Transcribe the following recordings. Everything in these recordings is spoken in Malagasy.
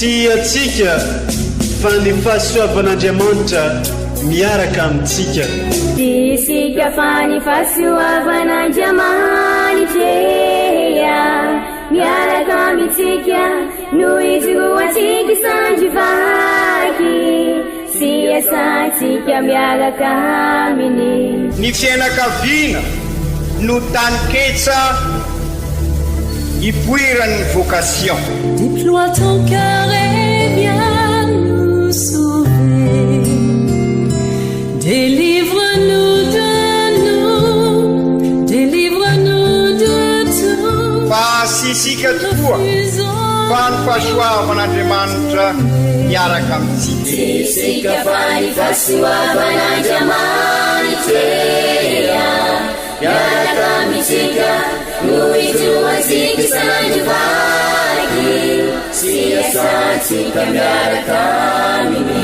Tsy antsika fa ny fahasoavan'Andriamanitra miaraka amintsika. Tsy isika fa ny fahasoavan'Andriamanitra miaraka amintsika no ijoroantsika isandry vaky sy iasantsika miaraka aminy. Ny fiainakaviana no taninketsa ipoiran'ny vocation. Déploie ton cœur et viens nous sauver. Délivre-nous de nous, délivre-nous de tout. Fa tsy isika tokoa fa ny fahasoavan'Andriamanitra miaraka amintsika. Tsy isika fa ny fahasoavan'Andriamanitra miaraka amintsika no ijoroantsika isan'andro vaky sy iasantsika miaraka aminy.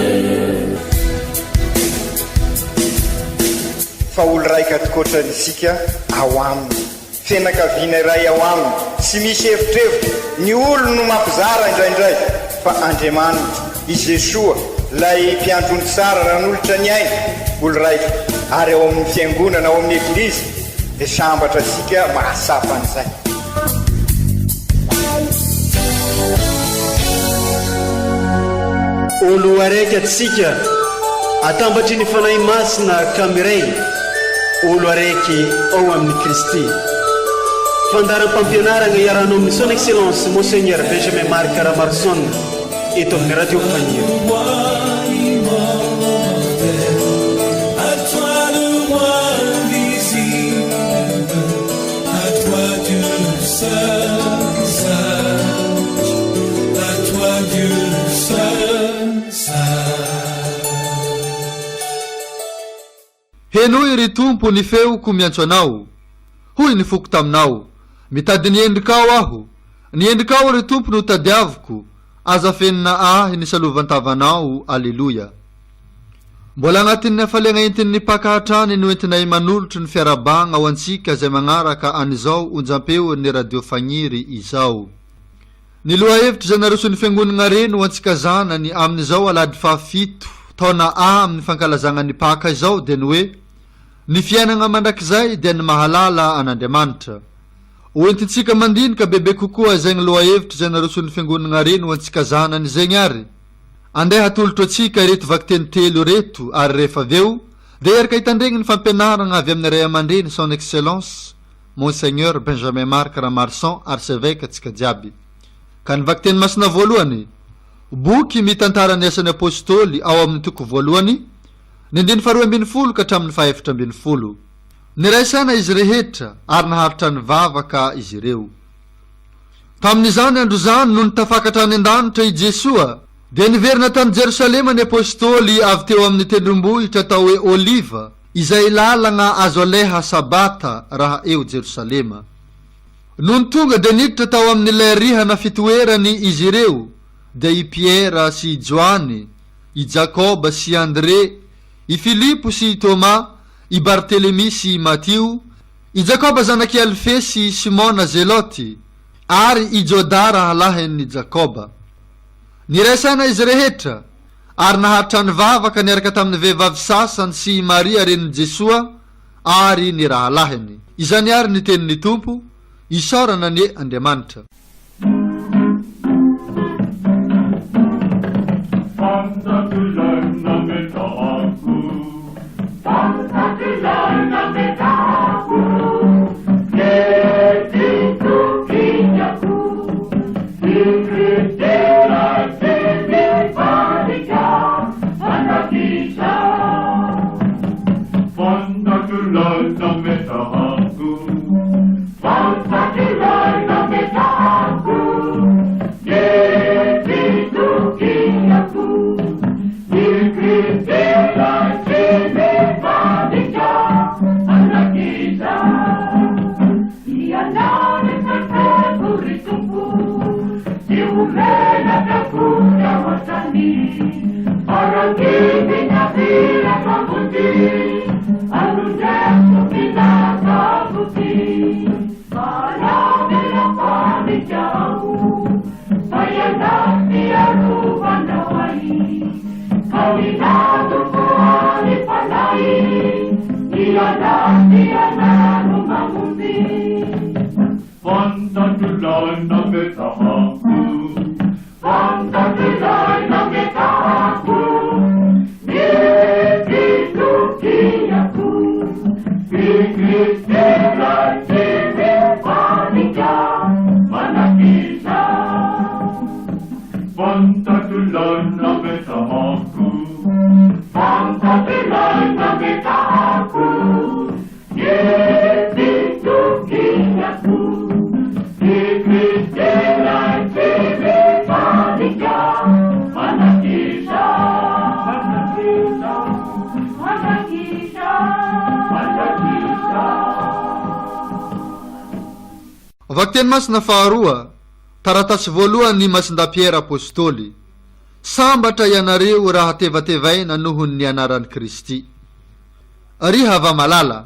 Fa olo raika tokoatrany isika ao aminy. Fianakaviana iray ao aminy, tsy misy evitrevitra, ny olony no mampizara indraindray, fa Andriamanitra, i Jesoa, ilay mpiandry ondry tsara nanolotra ny ainy, olo raika, ary ao amin'ny Fiangonana, ao amin'ny Eglizy, dia sambatra isika mahatsapa an'izay. Olo araiky atsika atambatry ny Fanahy Masina ka miray olo araiky ao amin'i Kristy. Fandaharam-pampianaragna iarahanao amin'ny Son Excellence Monseigneur Benjamin Marc Ramaroson eto amin'ny Radio Faniry. Henoy, ry Tompo, ny feoko miantso Anao. Hoy ny foko taminao, Mitady ny endrikao aho. Ny endrikao, ry Tompo, no tadiaviko, aza afenina ahy ny salovan-tavanao. Aleloia. Mbola agnatin'ny hafaliagna entin'ny Paka hatrany no entinay manolotry ny fiarahabagna ho antsika izay magnaraka an'izao onjam-peon'ny Radio Fagniry izao. Ny lohahevitra izay naroson'ny Fiangonagna Reny ho antsika zanany amin'izao alahady fahafito taona A amin'ny fankalazagna ny Paka izao dia ny hoe Ny fiainagna mandrakizay dia ny mahalala an'Andriamanitra. Ho entintsika mandinika bebe kokoa izegny lohahevitra izay naroson'ny Fiangonagna Reny ho antsika zanany izegny ary Andeha hatolotro antsika ireto vakiteny telo ireto ary rehefa avy eo dia hiaraka hitandregny ny fampianaragna avy amin'ny ray aman-dreny Son Excellence Monseigneur Benjamin Marc Ramarson Archevêque antsika jiaby. Ka ny vakiteny masina voalohany, boky mitantara ny asan'ny Apostoly ao amin'ny toko voalohany, ny andininy faharoa ambinifolo ka hatramin'ny fahaefatra ambinifolo. Niray saina izy rehetra ary naharitra nivavaka izy ireo. Tamin'izany andro izany, nony tafakatra any an-danitra i Jesoa, dia niverina tany Jerosalema ny Apostoly avy teo amin'ny tendrombohitra atao hoe Oliva, izay lalagna azo aleha Sabata raha eo Jerosalema. Nony tonga dia niditra tao amin'ilay rihana fitoerany izy ireo, dia i Piera sy i Joany, i Jakoba sy i Andre, i Filipo sy i Toma, i Bartelemy sy i Matio, I Jakoba zanak' i Alfe sy i Simona Zelôty ary i Jodà rahalahin' i Jakoba. Niray saina izy rehetra ary naharitra nivavaka niaraka tamin' ny vehivavy sasany sy i Maria renin' i Jesoa ary ny rahalahiny. Izany àry ny tenin' ny Tompo, isaorana anie Andriamanitra. Vakiteny masina faharoa, taratasy voalohan'i Masindahy Piera Apostoly. Sambatra ianareo raha tevatevaina noho ny anaran'i Kristy. Ry hava-malala,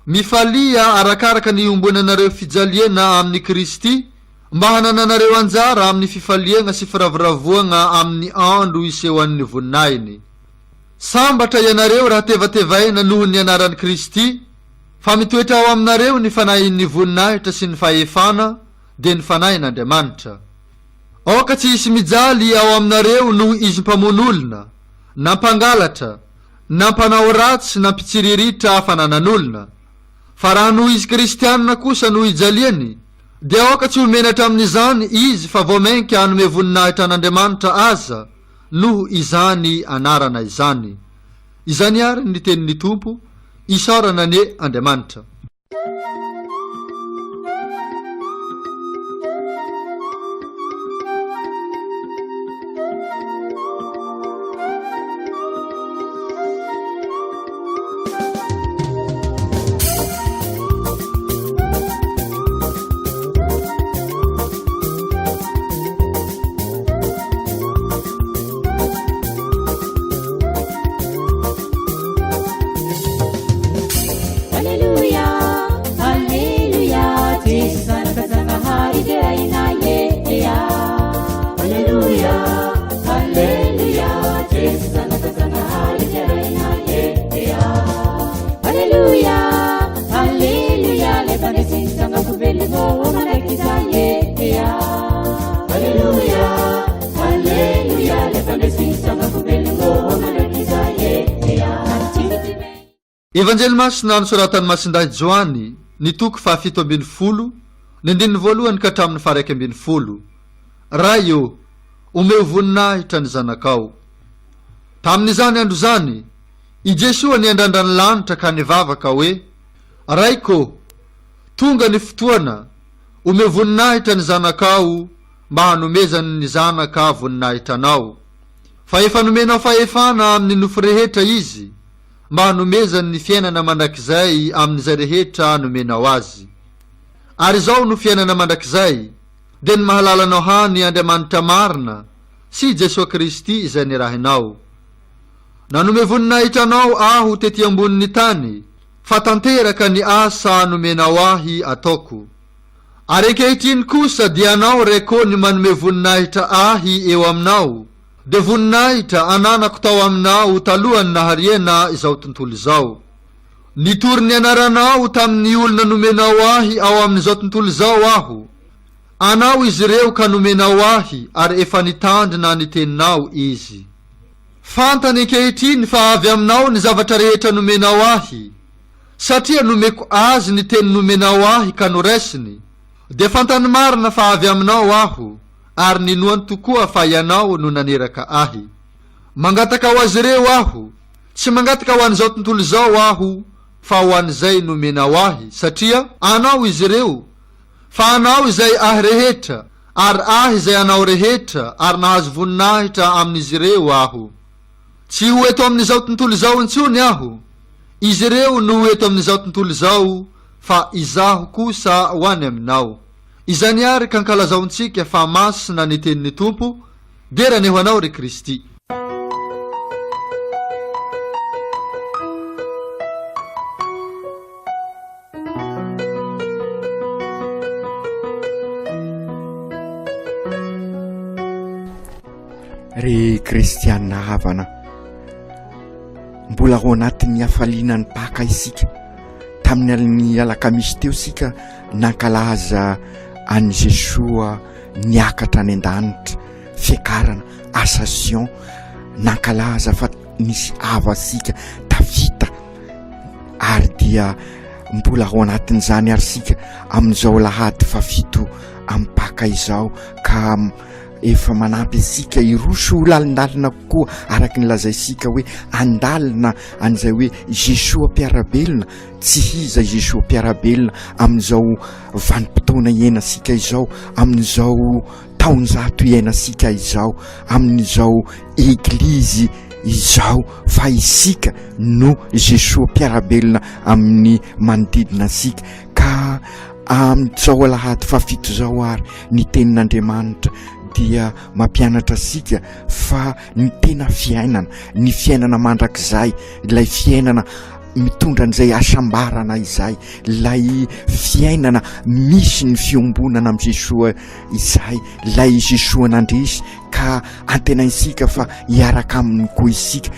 mifalia arakaraka ny iombonanareo fijaliana amin'i Kristy, mba hanananareo anjara amin'ny fifaliagna sy firavoravoagna amin'ny andro hisehoan'ny voninahiny. Sambatra ianareo raha tevatevaina noho ny anaran'i Kristy, fa mitoetra ao aminareo ny fanahin'ny voninahitra sy ny fahefana, dia ny Fanahin'Andriamanitra. Aoka tsy hisy mijaly ao aminareo noho izy mpamono olona, na mpangalatra, na mpanao ratsy na mpitsiriritra fananan'olona. Fa raha noho izy kristianina kosa no ijaliany, dia aoka tsy ho menatra amin'izany izy fa vao mainka hanome voninahitra an'Andriamanitra aza noho izany anarana izany. Izany àry ny tenin'ny Tompo, isaorana anie Andriamanitra. Aleloia, aleloia, Jeso zanaka Zagnahary deraina e ea. Aleloia, aleloia, Jeso zanaka Zagnahary deraina e ea. Aleloia, aleloia, le mpandresy nitsanga-ko velogno manaiky izay e ea. Aleloia, aleloia, le mpandresy nitsanga-ko velogno manaiky izay e ea. Evanjely Masina nosoratan'i Masindahy Joany, ny toko fahafito 17, ny andininy voalohany ka hatramin'ny faha 11. Ray ô, omeo voninahitra ny Zanakao. Tamin'izany andro izany, i Jesoa niandrandra ny lanitra ka nivavaka hoe, Raiko, tonga ny fotoana, omeo voninahitra ny Zanakao mba hanomezany ny Zanaka voninahitra Anao. Fa efa nomenao fahefana amin'ny nofo rehetra Izy, mba hanomezany ny fiainana mandrakizay amin'izay rehetra nomenao Azy. Ary izao no fiainana mandrakizay, dia ny mahalala Anao hany Andriamanitra marina, sy Jesoa Kristy izay nirahinao. Nanome voninahitra Anao aho tety ambonin'ny tany, fa tanteraka ny asa nomenao ahy ataoko. Ary ankehitriny kosa dia Anao Reko ny manome voninahitra ahy eo Aminao, dia voninahitra ananako tao Aminao talohan'ny nahariana izao tontolo izao. Nitory ny anaranao tamin'ny olona nomenao ahy ao amin'izao tontolo izao aho. Anao izy ireo ka nomenao ahy ary efa nitandrina ny teninao izy. Fantany ankehitriny fa avy aminao ny zavatra rehetra nomenao ahy, satria nomeko azy ny teny nomenao ahy ka noraisiny, dia fantany marina fa avy aminao aho, ary ninoany tokoa fa ianao no naniraka ahy. Mangataka ho azy ireo aho, tsy mangataka ho an'izao tontolo izao aho, fa ho an'izay nomenao ahy, satria anao izy ireo, fa anao izay ahy rehetra, ary ahy izay anao rehetra, ary nahazo voninahitra amin'izy ireo aho. Tsy ho eto amin'izao tontolo izao intsony aho, izy ireo no ho eto amin'izao tontolo izao, fa izaho kosa ho any aminao. Izany àry ka ankalazaontsika fa masina ny tenin'ny Tompo, dera anie ho anao ry Kristy. Ry kristianina havana, mbola ao anatin'ny hafaliana ny Paka isika. Tamin'ny alin'ny alakamisy teo isika nankalaza an'i Jesoa niakatra any an-danitra, fiakarana, ascension, nankalaza fa nisy havantsika tafita ary dia mbola ao anatin'izany ary isika amin'izao alahady fahafito amin'ny Paka izao ka efa manampy antsika hiroso ho lalindalina kokoa araka ny lazaintsika hoe andalina an'izay hoe Jesoa mpiara-belona, tsy iza Jesoa mpiara-belona amin'izao vanim-potoana iainantsika izao, amin'izao taonjato iainantsika izao, amin'izao eglizy izao fa isika no Jesoa mpiara-belona amin'ny manodidina antsika ka amin'izao alahady fahafito izao ary ny tenin'Andriamanitra dia mampianatra antsika fa ny tena fiainana, ny fiainana mandrakizay, ilay fiainana mitondra an'izay hasambarana izay, ilay fiainana misy ny fiombonana amin'i Jesoa izay, ilay Jesoa nandresy ka antenaintsika fa hiaraka aminy koa isika,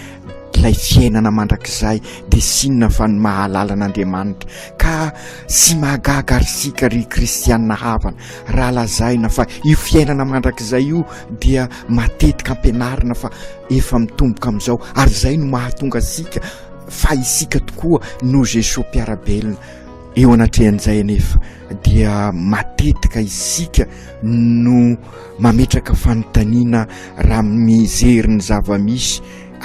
ilay fiainana mandrakizay dia tsy inona fa ny mahalala an'Andriamanitra. Ka tsy mahagaga ary isika ry kristiana havana raha lazaina fa io fiainana mandrakizay io dia matetika ampianarina fa efa mitomboka amin'izao ary izay no mahatonga antsika fa isika tokoa no Jesoa mpiara-belona. Eo anatrehan'izay anefa dia matetika isika no mametraka fanontaniana raha mijery ny zava-misy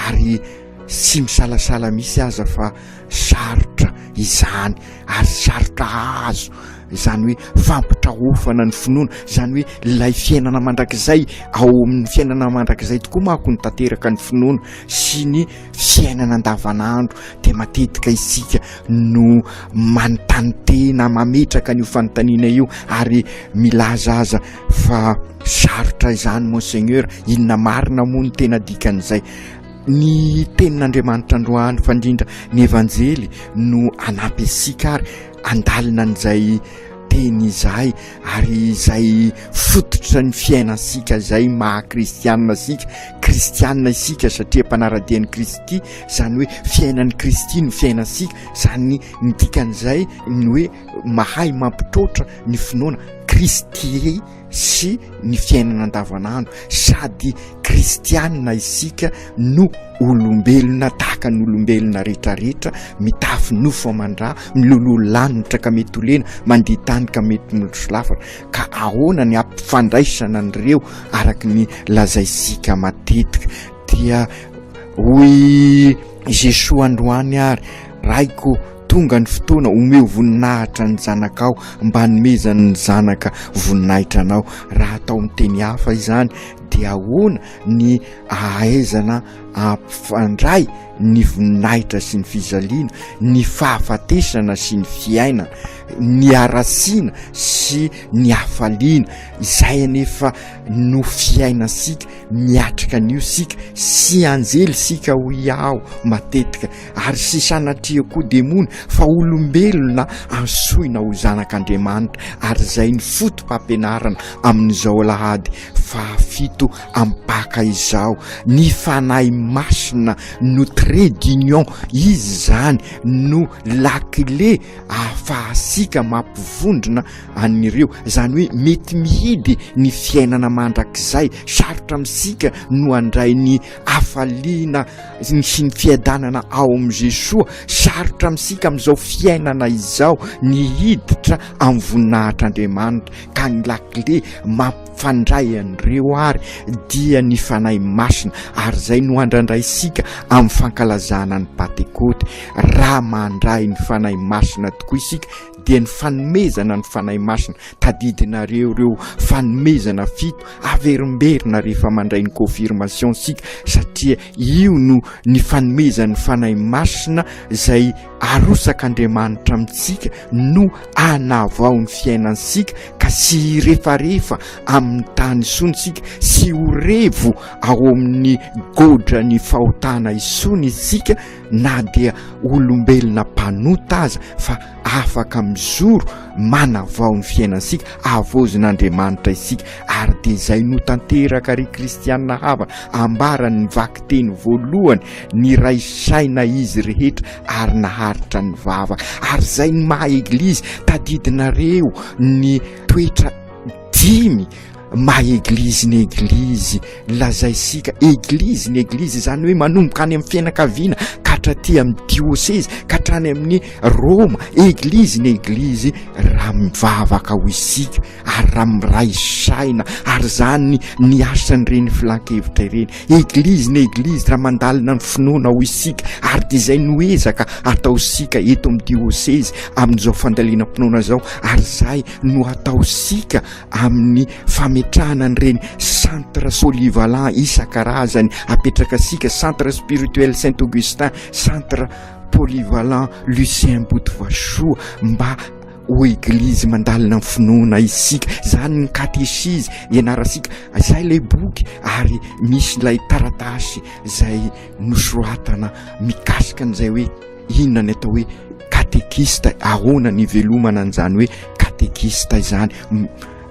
ary tsy misalasala misy aza fa sarotra izany ary sarotra azo izany hoe fampitrahofana ny finoana, izany hoe ilay fiainana mandrakizay ao amin'ny fiainana mandrakizay tokoa manko ny tanteraka ny finoana sy ny fiainana andavanandro dia matetika isika no manontany tena mametraka an'io fanontaniana io ary milaza aza fa sarotra izany monseigneur, inona marina moa no tena dikan'izay? Ny tenin'Andriamanitra androany fa indrindra ny Evanjely no hanampy antsika ary handalina an'izay teny izay ary izay fototra ny fiainantsika izay maha kristianina antsika. Kristianina isika satria mpanara-dia an'i Kristy, izany hoe fiainan'i Kristy no fiainantsika, izany ny dikan'izay ny hoe mahay mampitroatra ny finoana Kristy sy ny fiainana andavanandro, sady kristianina isika no olombelona tahaka ny olombelona rehetrarehetra, mitafy nofo aman-dra, miloloha lanitra ka mety ho lena, mandia tany ka mety misolafatra, ka ahoana ny hampifandraisana an'ireo araka ny lazaintsika matetika? Dia hoy Jesoa androany ary, Raiko, Tonga ny fotoana, omeo voninahitra ny zanakao mba hanomezan'ny zanaka voninahitra anao. Raha atao amin'ny teny hafa izany dia ahoana ny ahaizana hampifandray ny voninahitra sy ny fijaliana, ny fahafatesana sy ny fiainana, ny haratsiana sy ny hafaliana. Izay anefa no fiainantsika, miatrika an'io isika, sy anjely isika hoy aho matetika. ary sy sanatria koa demony fa olombelona antsoina ho zanak'Andriamanitra ary izay ny foto-pampianarana amin'izao alahady fahafito amin'ny Paka izao. Ny Fanahy Masina no trait d'union, izy izany no lakile ahafahantsika mampivondrona an'ireo, izany hoe mety mihidy ny fiainana mandrakizay, sarotra amintsika no handray ny hafaliana sy ny fiadanana ao amin'i Jesoa. Sarotra amintsika amin'izao fiainana izao ny hiditra amin'ny voninahitr'Andriamanitra, ka ny lakile mampifandray an'ireo ary dia ny Fanahy Masina, ary izay no andrandraintsika amin'ny fankalazana ny Pantekoty. Raha mandray ny Fanahy Masina tokoa isika dia ny fanomezana ny Fanahy Masina, tadidinareo ireo fanomezana fito averimberina rehefa mandray ny confirmation isika satria io no ny fanomezan'ny Fanahy Masina izay arotsak'Andriamanitra amintsika no hanavao ny fiainantsika ka tsy hirefarefa amin'ny. amin'ny tany isony isika, sy ho revo ao amin'ny godran'ny fahotana isony isika na dia olombelona mpanota aza fa afaka mijoro manavao ny fiainantsika, havaozin'Andriamanitra isika ary dia izay no tanteraka ry kristiana havana, ambarany ny vakiteny voalohany, niray saina izy rehetra ary naharitra ny vavaka ary izay ny maha eglizy, tadidinareo ny toetra dimy maha eglizy ny eglizy lazaisika eglizy ny eglizy izany hoe manomboka any amin'ny fianakaviana ka hatraty amin'ny diosezy ka hatrany amin'ny Roma eglizy ny eglizy raha mivavaka ho isika ary raha miray saina ary izany ny asan'ireny filan-kevitra ireny eglizy ny eglizy raha mandalina ny finoana ho isika ary dia izay no ezaka ataosika eto amin'ny diosezy amin'izao fandalinam-pinoana izao ary izay no ataosika amin'ny fametrahana an'ireny centre polyvalent isan-karazany apetrakasika, centre spirituel Saint Augustin, centre polyvalent Lucien Botovasoa mba ho eglizy mandalina ny finoana isika. Izany ny katesizy ianarasika, izay ilay boky ary misy ilay taratasy izay nosoratana mikasika an'izay hoe inona ny atao hoe katekista, ahoana ny ivelomana an'izany hoe katekista izany.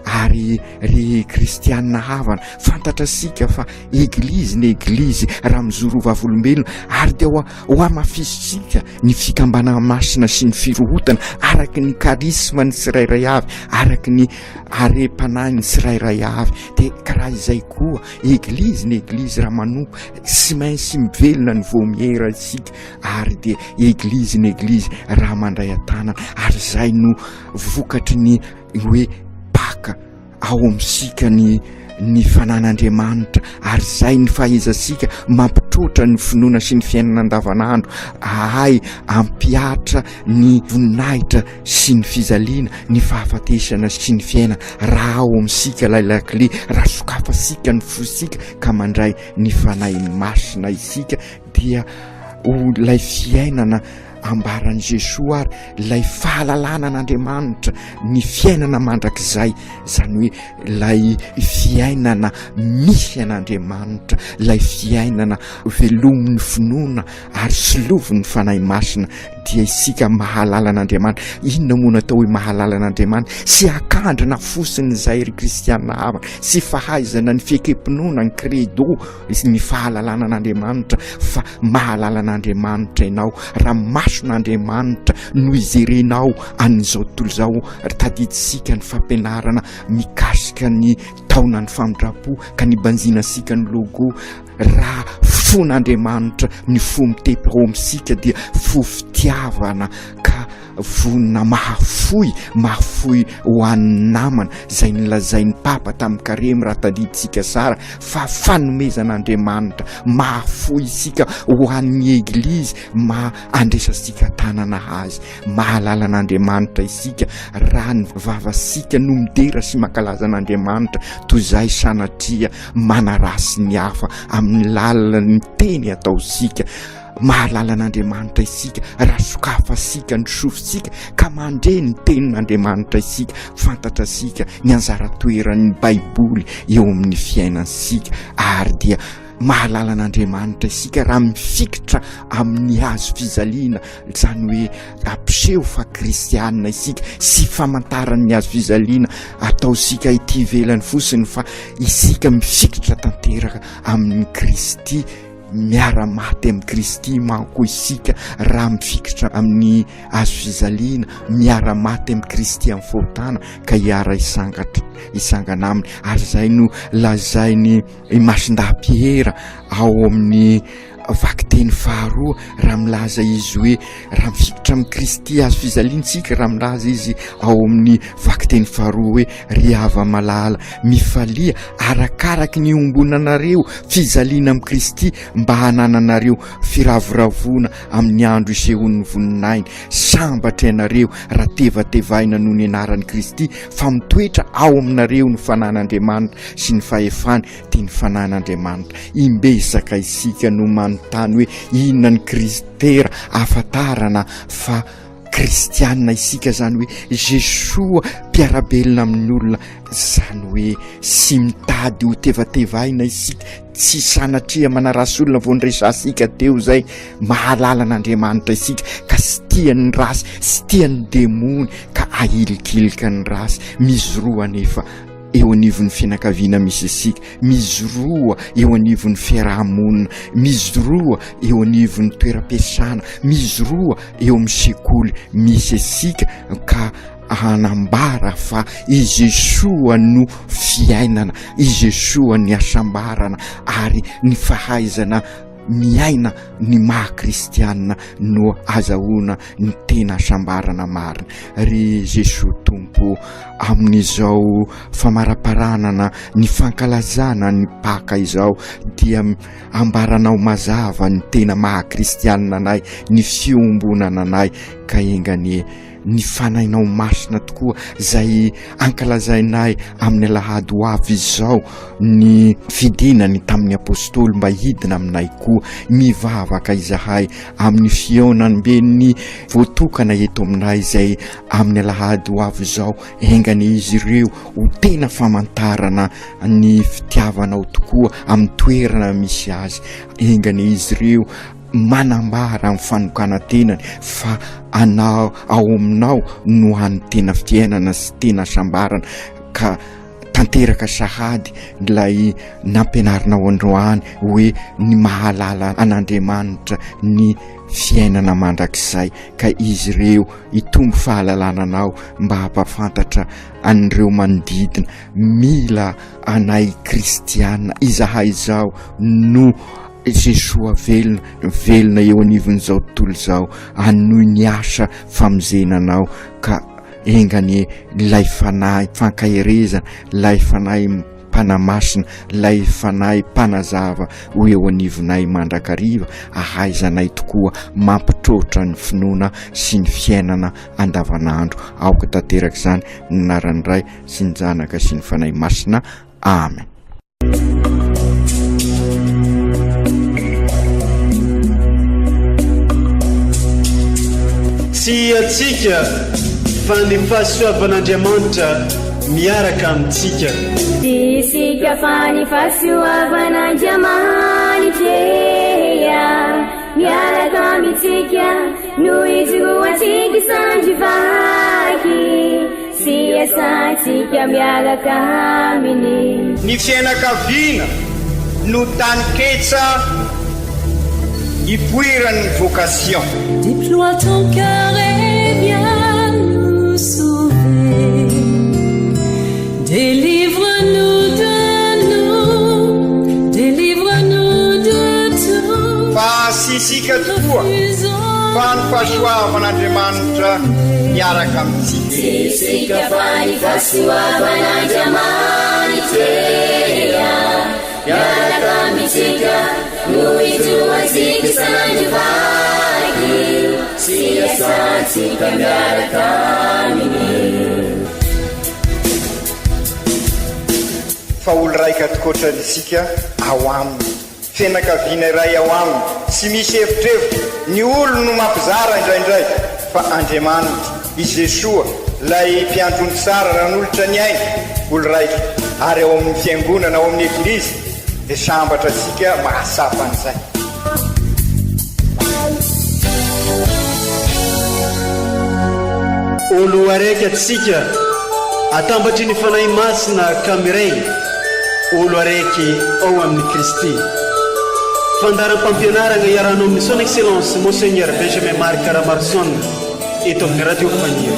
Ary ry kristianina havana, fantatra sika fa eglizy ny eglizy raha mijoro ho vavolombelona, ary dia ho hamafisitsika ny fikambanana masina sy ny firohotana araka ny karisma ny tsirairay avy, araka ny harem-panahy ny tsirairay avy. Dia karaha izay koa, eglizy ny eglizy raha manompo, tsy maintsy mivelona ny vaomiera isika. ary dia eglizy ny eglizy raha mandray an-tanana ary izay no vokatry ny hoe paka ao amintsika ny ny fanan'Andriamanitra ary izay ny fahaizantsika mampitroatra ny finoana sy ny fiainana andavanandro ahay ampihatra ny voninahitra sy ny fijaliana ny fahafatesana sy ny fiainana raha ao amintsika ilay lakile raha sokafantsika ny fosika ka mandray ny fanahy masina isika dia ho ilay fiainana ambaran'i Jesoa ary ilay fahalalana an'Andriamanitra, ny fiainana mandrakizay, izany hoe ilay fiainana misy an'Andriamanitra, ilay fiainana velomin'ny finoana ary solovin'ny Fanahy Masina, dia isika mahalala an'Andriamanitra. Inona moa no atao hoe mahalala an'Andriamanitra? Tsy akandrina fotsiny izay ry kristiana havana, tsy fahaizana ny fiekem-pinoana, ny credo, ny fahalalana an'Andriamanitra fa mahalala an'Andriamanitra ianao raha mason'Andriamanitra no ijerenao an'izao tontolo izao. Ry tadidisika ny fampianarana mikasika ny taonan'ny famindram-po ka nibanjinasika ny logo raha fon'Andriamanitra ny fo mitepy ao amintsika dia fo fitiavana ka vonona mahafoy, mahafoy ho an'ny namana, izay nolazain'ny Papa tamin'ny Karemy raha tadidintsika tsara fa fanomezan'Andriamanitra mahafoy isika ho an'ny Eglizy ma andresantsika tanana azy. Mahalala an'Andriamanitra isika raha ny vavasika no midera sy mankalaza an'Andriamanitra toy izay sanatria manarasy ny hafa amin'ny lalan'ny teny ataontsika. Mahalala an'Andriamanitra isika raha sokafantsika ny sofintsika ka mandre ny tenin'Andriamanitra isika. Fantatrasika ny anjara toeran'ny Baiboly eo amin'ny fiainantsika ary dia mahalala an'Andriamanitra isika raha mifikitra amin'ny hazo fijaliana, izany hoe ampiseho fa kristianina isika sy famantaran'ny hazo fijaliana ataontsika ety ivelany fotsiny fa isika mifikitra tanteraka amin'i Kristy. Miara-maty amin'i Kristy manko isika raha mifikitra amin'ny hazo fijaliana, miara-maty amin'i Kristy amin'ny fahotana ka hiara-hisangatra hisangana aminy. Ary izay no lazain'i Masindahy Piera ao amin'ny vakiteny faharoa raha milaza izy hoe raha mifikitra amin'i Kristy hazo fijaliana isika, raha milaza izy ao amin'ny vakiteny faharoa hoe ry hava-malala mifalia arakaraky ny iombonanareo fijaliana amin'i Kristy mba hanananareo firavoravoana amin'ny andro isehoan'ny voninahiny. Sambatra ianareo raha tevatevaina noho ny anaran'i Kristy, fa mitoetra ao aminareo ny fanan'Andriamanitra sy ny fahefany, dia ny fanan'Andriamanitra. Imbetsaka isika no manontany hoe inona ny krisitera ahafantarana fa. Kristianina isika izany hoe Jesoa mpiara-belona amin'ny olona, izany hoe sy mitady ho tevatevaina isika, tsy sanatria manarasy olona vao niresahantsika teo izay, mahalala an'Andriamanitra isika ka sy tian'ny rasy, sy tian'ny demony ka ahilikilika ny rasy, mizoroa anefa eo anivon'ny fianakaviana misy isika, mizoroa eo anivon'ny fiaraha-monina, mizoroa eo anivon'ny toeram-piasana, mizoroa eo amin'ny sekoly misy isika ka hanambara fa i Jesoa no fiainana, i Jesoa ny hasambarana ary ny fahaizana miaina ny maha kristianina no azahoana ny tena hasambarana marina. Ry Jesoa Tompo, amin'izao famaraparanana ny fankalazana ny Paka izao dia ambaranao mazava ny tena maha kristianina anay, ny fiombonana anay ka enga anie ny Fanahinao Masina tokoa izay ankalazainay amin'ny alahady ho avy izao ny fidinany tamin'ny apostoly mba hidina aminay koa. Mivavaka izahay amin'ny fihaonamben'ny voatokana eto aminay izay amin'ny alahady ho avy izao. Enga anie izy ireo ho tena famantarana ny fitiavanao tokoa amin'ny toerana misy azy. Enga anie izy ireo manambara amin'ny fanokanan-tenany fa anao ao aminao no hany tena fiainana sy tena hasambarana ka tanteraka sahady ilay nampianarinao androany hoe ny mahalala an'Andriamanitra ny fiainana mandrakizay ka izy ireo hitombo fahalalana anao mba hampafantatra an'ireo manodidina mila anay kristiana izahay izao no Jesoa velona, velona eo anivon'izao tontolo izao, hanohy ny asa famonjena anao ka enga anie ilay fanahy fankaherezana, ilay fanahy mpanamasina, ilay fanahy mpanazava ho eo anivonay mandrakariva, ahaizanay tokoa mampitroatra ny finoana sy ny fiainana andavanandro. Aoka tanteraka izany, ny anaran'ny Ray sy ny Zanaka sy ny Fanahy Masina. Amen. Tsy antsika fa ny fahasoavan'Andriamanitra miaraka amintsika. Tsy isika fa ny fahasoavan'Andriamanitra miaraka amintsika no ijoroantsika sandry vaky. Sy iasantsika miaraka aminy. Ny fiainakaviana no taninketsa ipoiran'ny vocation. Déploie ton cœur et viens nous sauver. Délivre-nous de nous, délivre-nous de tout. Fa tsy isika tokoa fa ny fahasoavan'Andriamanitra miaraka amintsika. Tsy isika fa ny fahasoavan'Andriamanitra miaraka amintsika no ijoroantsika isan'andro vaky sy iasantsika miaraka aminy. Fa olo raika tokoatra isika ao aminy. Fianakaviana iray ao aminy, tsy misy evitrevitra, ny olony no mampizara indraindray, fa Andriamanitra, i Jesoa, ilay Mpiandry ondry tsara nanolotra ny ainy, olo raika, ary ao amin'ny Fiangonana, ao amin'ny Eglizy, dia sambatra isika mahatsapa an'izay. Olo araiky atsika atambatry ny Fanahy Masina ka miray olo araiky ao amin'i Kristy. Fandaharam-pampianaragna iarahanao amin'ny Son Excellence Monseigneur Benjamin Marc Ramaroson eto amin'ny Radio Faniry.